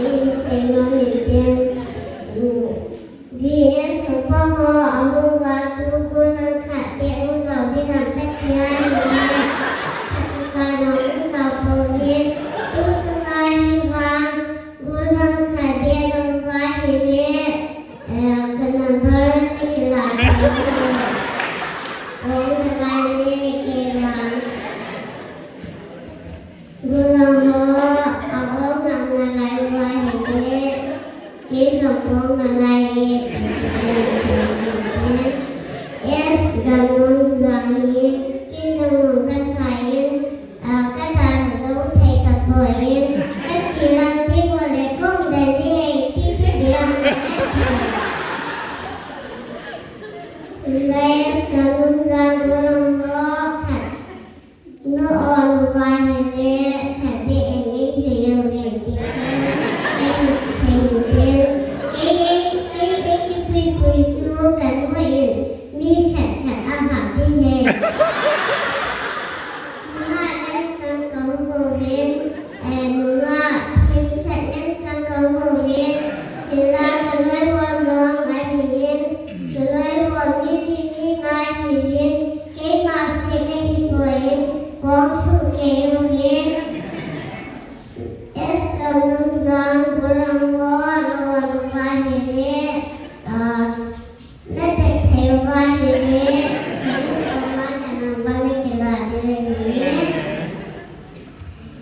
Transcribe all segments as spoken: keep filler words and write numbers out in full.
in sei nom in tin. V S Sopong ho ahung uva tu gun lang khat beh hung jao ding ham kati ahi ne. Khat khat a hung jao pouvin. Tu chunga hi vang gun lang khat beh lang uva hi ne. Eh, ka number ni kila. Hung na kai ne kei vang. Gun lang ho, ahung na lai uva hi ne. Kei jong hung na lai e. Yes, ganun jang hi. Kei jong nung ka sa in. Ah, ka dan lo thei tapoi. Ka kilang ding uva le kong dan ding e. Kei kei ding. Yes, ganun jang gun lang ho khat. Nu on uva hi le, khat beh in nei hui uve ti. Kei, kei, kei, kei, kei kipui pui chu kanu in mi khat khat ahap ding ahi. Nunga len tang kahung uvin, eh, nunga themkhat len tang kahung uvin, hinla kaloi ho jong ahin, kaloi ho mi li mi nga ahiuvin, Keima seh kahi poi, kong suh kei uvin. Es Kanun jong, gun lang ho, na on uva hi le, ah, na tet thei uva hi le, koma na number na kila diu ahi.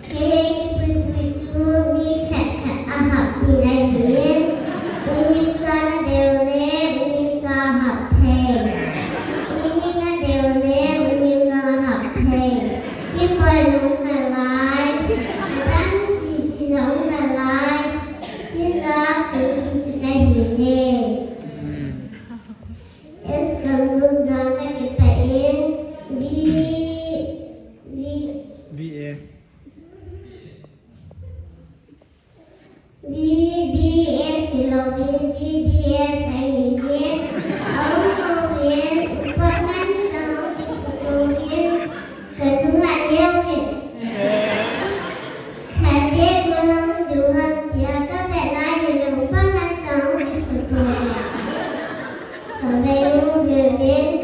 Kei kipui pui chu mi khat khat ahap ding ahi. Uni cha nadei u le, uni cha hap thei. Uni nadei u le, uni cha hap thei. Kipui jong nalai. Adam sisi jong nalai. Kija tu sisi kahi ve. Es Kanun jong kakipah in. Vi, vi. V A. V B S hilou vin, V D S ahi vin. Aum uvin, upa ngan jong kisutu vin, kanu aneo vin. Khatvei gun lang diu ham tia kavet lai hilou, upa ngan jong kisutu vin. Khatvei uvin vin.